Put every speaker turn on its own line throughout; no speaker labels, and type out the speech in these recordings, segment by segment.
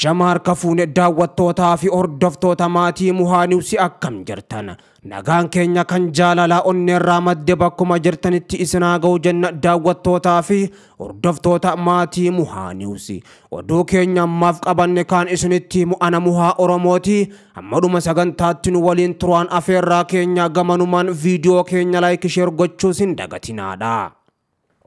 Ashama harka fuune daawwattootaa fi hordoftoota maatii Muhaa Niwus akkam jirtan. Nagaan keenya kan jaalalaa onneerraa madde bakkuma jirtanitti isin haa ga'u jenna daawwattootaa fi hordoftoota maatii Muhaa Niwus. Oduu keenya ammaaf qabanne kaan isinitti himu ana Muhaa Oromooti. Amma dhuma sagantaatti nu waliin turaan afeerraa keenya gamanumaan viidiyoo keenya like share gochuus hin dagatinaadha.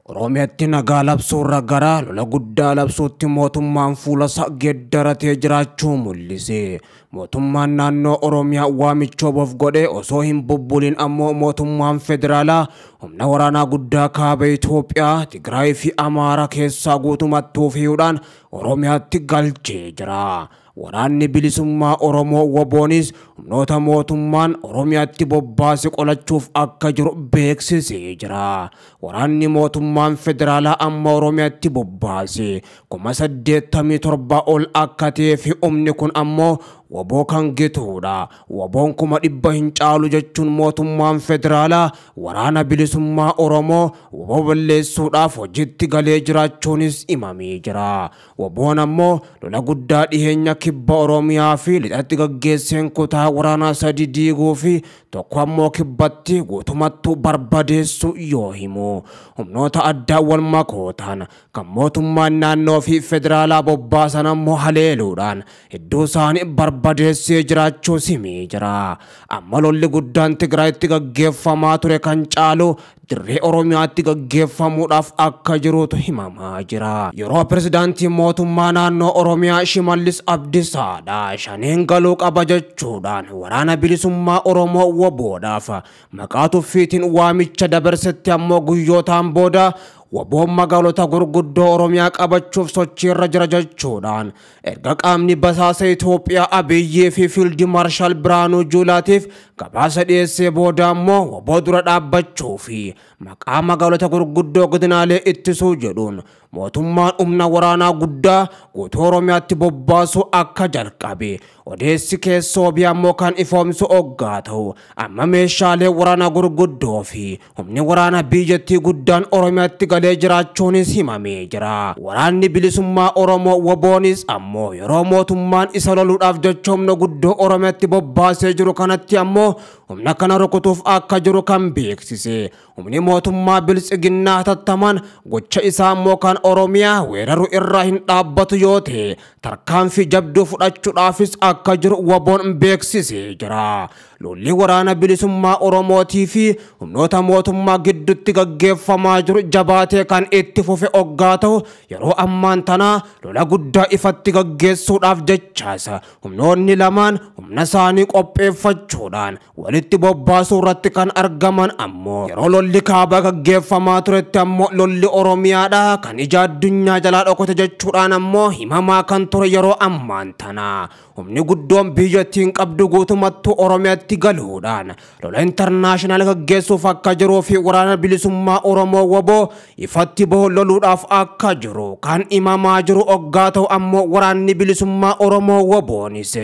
Oromiyaatti nagaa labsuurra gara lola guddaa labsuutti mootummaan fuula isaa geeddaratee jiraachuu mul'ise. Mootummaan naannoo Oromiyaa waamicha obof godhe osoo hin bubbulin ammoo mootummaan federaalaa humna waraanaa guddaa kaaba Itoophiyaa, Tigraay fi Amaaraa keessaa guutumatti fe'uudhaan Oromiyaatti galchee jira. Waraanni bilisummaa Oromoo WBOnis humnoota mootummaan Oromiyaatti bobbaase qolachuuf akka jiru beeksisee jira. Waraanni mootummaan federaalaa amma Oromiyaatti bobbaase 87,000 ol akka ta'ee fi humni kun ammoo WBO kan gituudha. WBOn 100,000 hin caalu jechuun mootummaan federaalaa waraana bilisummaa Oromoo WBO balleessuudhaaf hojiitti galee jiraachuunis himamee jira. WBOn ammoo lola guddaa dhiheenya kibba Oromiyaa fi lixatti gaggeesseen kutaa waraanaa 3 diiguu fi tokko ammoo kibbatti guutumattuu barbadeessu yoo himu. Humnoota addaa wal makootaan kan mootummaan naannoo fi federaalaa bobbaasan ammoo haleeluudhaan hedduu isaanii barbadeessee jiraachuu himee jira. Amma lolli guddaan Tigraayitti gaggeeffamaa ture kan caalu dirree Oromiyaatti gaggeeffamuudhaaf akka jirutu himamaa jira. Yeroo pirezidaantii mootummaa naannoo Oromiyaa Shimallis Abdiisaadha shaneen galuu qaba jechuudhaan waraana bilisummaa Oromoo WBOdhaaf maqaa tuffiitiin waamicha dabarsetti ammoo guyyootaan booda WBOn magaalota gurguddoo Oromiyaa qabachuuf sochiirra jira jechuudhaan erga qaamni basaasa Itoophiyaa Abiyyii fi Fiild Maarshaal Biraanuu Juulaatiif gabaasa dhiyeessee booda ammoo WBO dura dhaabbachuu fi maqaa magaalota gurguddoo godinaalee ittisuu jedhuun mootummaan humna waraanaa guddaa guutuu Oromiyaatti bobbaasuu akka jalqabe odeessi keessoo biyya ammoo kan ifoomsu oggaa ta'u amma meeshaalee waraanaa gurguddoo fi humni waraanaa biyyattii guddaan Oromiyaatti galee jiraachuunis himamee jira. Waraanni bilisummaa Oromoo WBOnis ammoo yeroo mootummaan isa loluudhaaf jecha humna guddoo Oromiyaatti bobbaasee jiru kanatti ammoo humna kana rukutuuf akka jiru kan beeksise. Humni mootummaa biltsiginnaa hatattamaan gocha isaa ammoo kan Oromiyaa weeraruu irraa hin dhaabbatu yoo ta'e tarkaanfii jabduu fudhachuudhaafis akka jiru WBOn beeksisee jira. Lolli waraana bilisummaa Oromootii fi humnoota mootummaa gidduutti gaggeeffamaa jiru jabaatee kan itti fufe oggaa ta'u yeroo ammaan tanaa lola guddaa ifatti gaggeessuudhaaf jechaasa humnoonni lamaan humna isaanii qopheeffachuudhaan walitti bobbaasuu irratti kan argaman ammoo yeroo lolli kaabaa gaggeeffamaa turetti ammoo lolli Oromiyaadha kan ija addunyaa jalaa dhokote jechuudhaan ammoo himamaa kan ture yeroo ammaan tanaa humni guddoon biyyattiin qabdu guutumattuu Oromiyaatti galuudhaan lola intarnaashinaal gaggeessuuf akka jiruu fi waraana bilisummaa Oromoo WBO ifatti bahu loluudhaaf akka jiru kan himamaa jiru oggaa ta'u ammoo waraanni bilisummaa Oromoo WBOnis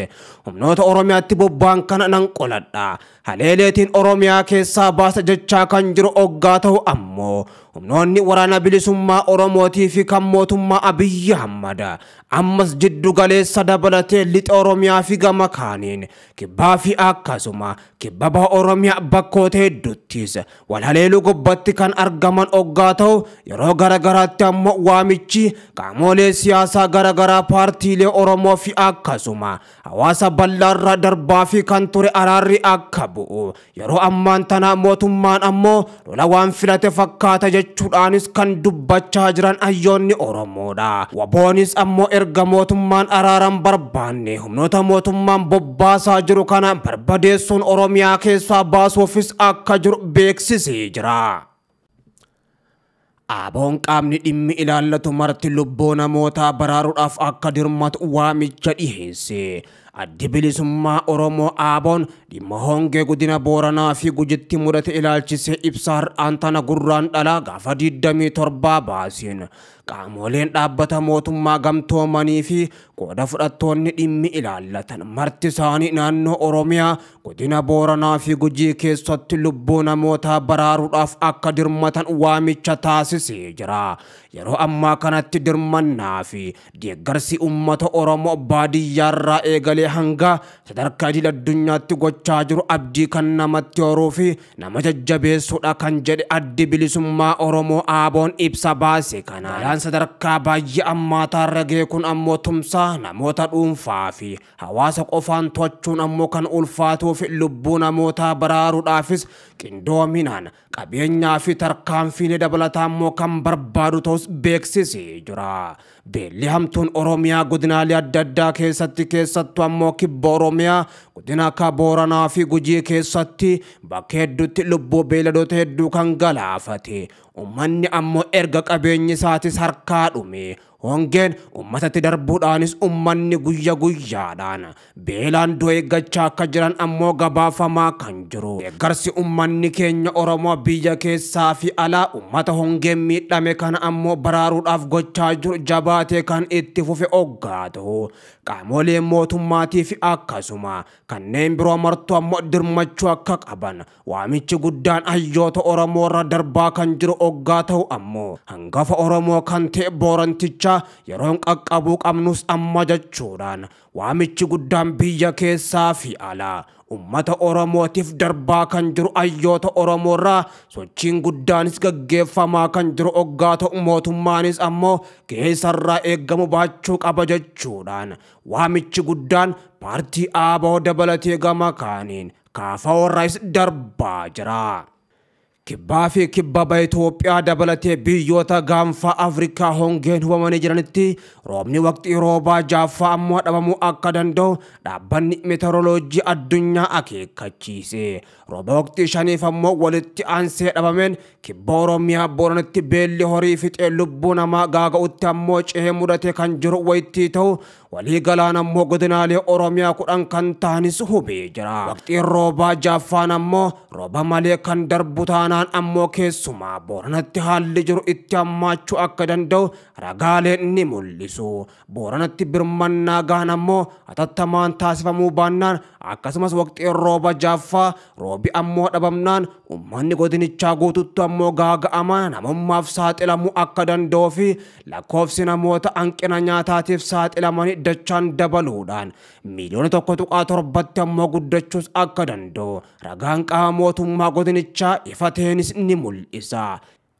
humnoota Oromiyaatti bobba'an kana nan qoladha. Haleeleetiin Oromiyaa keessaa baasa jechaa kan jiru oggaa ta'u ammoo humnoonni waraana bilisummaa Oromootii fi kan mootummaa Abiyyi Ahmad ammas jiddu galeessa dabalatee lixa Oromiyaa fi gama kaaniin kibbaa fi akkasuma kibba baha Oromiyaa bakkoota hedduuttis wal haleeluu gubbatti kan argaman oggaa ta'u yeroo garagaraatti ammoo waamichi qaamolee siyaasaa garagaraa paartiilee Oromoo fi akkasuma hawaasa bal'aarraa darbaa fi kan ture araarri akka bu'u yeroo ammaan tana mootummaan ammoo lola waan filate fakkaata jechuudhaanis kan dubbachaa jiran hayyoonni Oromoodha. WBOnis ammoo erga mootummaan araaran barbaanne humnoota mootummaan bobbaasaa jiru kana barbadeessuun Oromiyaa keessaa baasuufis akka jiru beeksisee jira. Aboon qaamni dhimmi ilaallatu marti lubbuu namootaa baraaruudhaaf akka dirmatu waamicha dhiheesse. Addi bilisummaa Oromoo ABO'n dhimma hongee godina Booranaa fi Gujitti mudate ilaalchisee ibsa har'aan tana gurraan dhalaa gaafa 27 baasiin qaamoleen dhaabbata mootummaa gamtoomanii fi qooda fudhattoonni dhimmi ilaallatan marti isaanii naannoo Oromiyaa godina Booranaa fi Gujii keessatti lubbuu namootaa baraaruudhaaf akka dirmatan waamicha taasisee jira. Yeroo ammaa kanatti dirmannaa fi deeggarsi uummata Oromoo baadiyyaarraa eegalee hanga sadarkaa idil addunyaatti gochaa jiru abdii kan namatti horuu fi nama jajjabeessuudha kan jedhe addi bilisummaa Oromoo ABO'n ibsa baase kana. Balaan sadarkaa baay'ee ammaataarra ga'e kun ammoo tumsaa namoota dhuunfaa fi hawaasa qofaan to'achuun ammoo kan ulfaatuu fi lubbuu namootaa baraaruudhaafis qindoominaan qabeenyaa fi tarkaanfiilee dabalataa ammoo kan barbaadu ta'us beeksisee jira. Beelli hamtuun Oromiyaa godinaalee adda addaa keessatti keessattuu ammoo kibba Oromiyaa godina akka Booranaa fi Gujii keessatti bakka hedduutti lubbuu beeyladoota hedduu kan galaafate. Uummanni ammoo erga qabeenyi isaatis harkaa dhume. Hongeen uummatatti darbuudhaanis uummanni guyya guyyaadhaan beelaan du'a eeggachaa akka jiran ammoo gabaafamaa kan jiru. Deeggarsi uummanni keenya Oromoo biyya keessaa fi alaa uummata hongeen miidhame kana ammoo baraaruudhaaf gochaa jiru jabaatee kan itti fufe oggaa ta'u. Qaamoleen mootummaatii fi akkasuma kanneen biroo martuu ammoo dirmachuu akka qaban waamichi guddaan hayyoota Oromoo irra darbaa kan jiru oggaa ta'u ammoo hangafa Oromoo kan ta'e Booranticha yeroon qaqqabuu qabnus amma jechuudhaan waamichi guddaan biyya keessaa fi alaa ummata Oromootiif darbaa kan jiru hayyoota Oromoo irraa sochiin guddaanis gaggeeffamaa kan jiru oggaa ta'u mootummaanis ammoo keessarraa eeggamu baachuu qaba jechuudhaan waamichi guddaan paartii ABO dabalatee gama kaaniin KFO irraas darbaa jira. Kibbaa fi kibba baha Itoophiyaa dabalatee biyyoota gaanfa Afrikaa hongeen hubamanii jiranitti roobni waqtii roobaa jaaffaa ammoo dhabamuu akka danda'u dhaabbanni meteoroloojii addunyaa akeekkachiise. Rooba waqtii shaniif ammoo walitti aansee dhabameen kibba Oromiyaa Booranatti beelli horii fixee lubbuu namaa gaaga'utti ammoo cehee mudate kan jiru wayittii ta'u walii galaan ammoo godinaalee Oromiyaa 10 kan ta'anis hubee jira. Waqtiin roobaa jaaffaan ammoo rooba malee kan darbu taanaan ammoo keessumaa Booranatti haalli jiru itti hammaachuu akka danda'u ragaaleen ni mul'isu. Booranatti birmannaa gahan ammoo hatattamaan taasifamuu baannaan akkasumas waqtiin rooba jaaffaa roobi ammoo dhabamnaan uummanni godinichaa guututti ammoo gaaga'ama namummaaf saaxilamuu akka danda'uu fi lakkoofsi namoota hanqina nyaataatiif saaxilamanii dachaan dabaluudhaan miiliyoona 1.7 ammoo guddachuus akka danda'u ragaan qaama mootummaa godinichaa ifa ta'eenis ni mul'isa.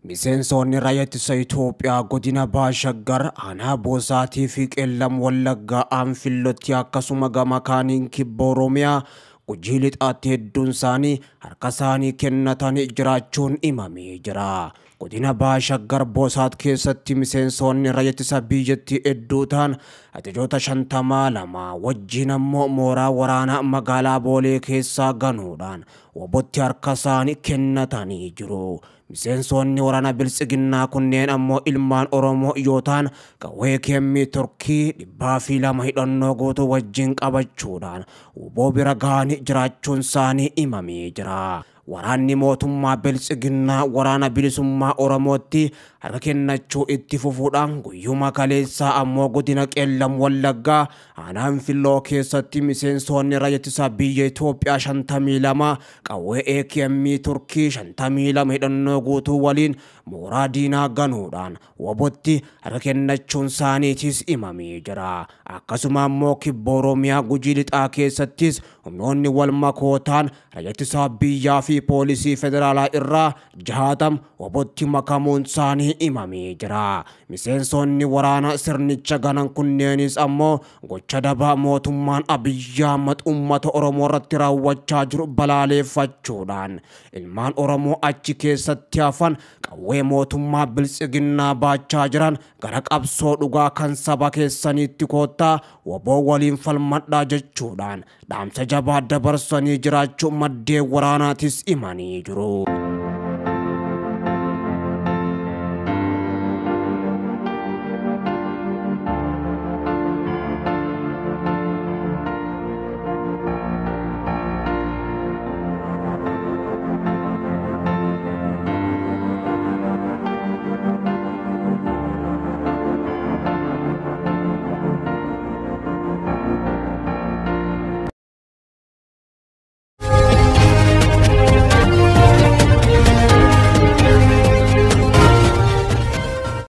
Miseensonni raayyaa ittisa Itoophiyaa godina Baashaggar aanaa Boosaatii fi Qeellam Wallaggaa Aanfillotti akkasuma gama kaaniin kibba Oromiyaa Gujii lixaatti hedduun isaanii harka isaanii kennatanii jiraachuun himamee jira. Godina Baashaggar Boosaat keessatti miseensonni raayyaa ittisa biyyattii hedduu ta'an ajajoota 52 wajjin ammoo mooraa waraanaa magaalaa Boolee keessaa ganuudhaan wobotti harka isaanii kennatanii jiru. Miseensonni waraana biltsiginnaa kunneen ammoo ilmaan Oromoo yoo ta'an qawwee keemmii Turkii 202 hidhannoo guutuu wajjin qabachuudhaan woboo bira gahanii jiraachuun isaanii himamee jira. Waraanni mootummaa biltsiginnaa waraana bilisummaa Oromootti harka kennachuu itti fufuudhaan guyyuma kaleessaa ammoo godina Qeellam Wallaggaa aanaa Anfilloo keessatti miseensonni raayyaa ittisa biyya Itoophiyaa 52 qawwee AKM Turkii 52 hidhannoo guutuu waliin mooraa diinaa ganuudhaan wobotti harka kennachuun isaaniitis himamee jira. Akkasuma ammoo kibba Oromiyaa Gujii lixaa keessattis humnoonni wal makootaan raayyaa ittisa biyyaa fi poolisii federaalaa irraa 60 wobotti makamuun isaanii himamee jira. Miseensonni waraana sirnicha ganan kunneenis ammoo gocha dabaa mootummaan Abiyyi Ahmad uummata Oromoo irratti raawwachaa jiru balaaleeffachuudhaan ilmaan Oromoo achi keessatti hafan qawwee mootummaa biltsiginnaa baachaa jiran gara qabsoo dhugaa kan saba keessaniitti koottaa woboo waliin falmadhaa jechuudhaan dhaamsa jabaa dabarsanii jiraachuu maddeen waraanaatis himanii jiru.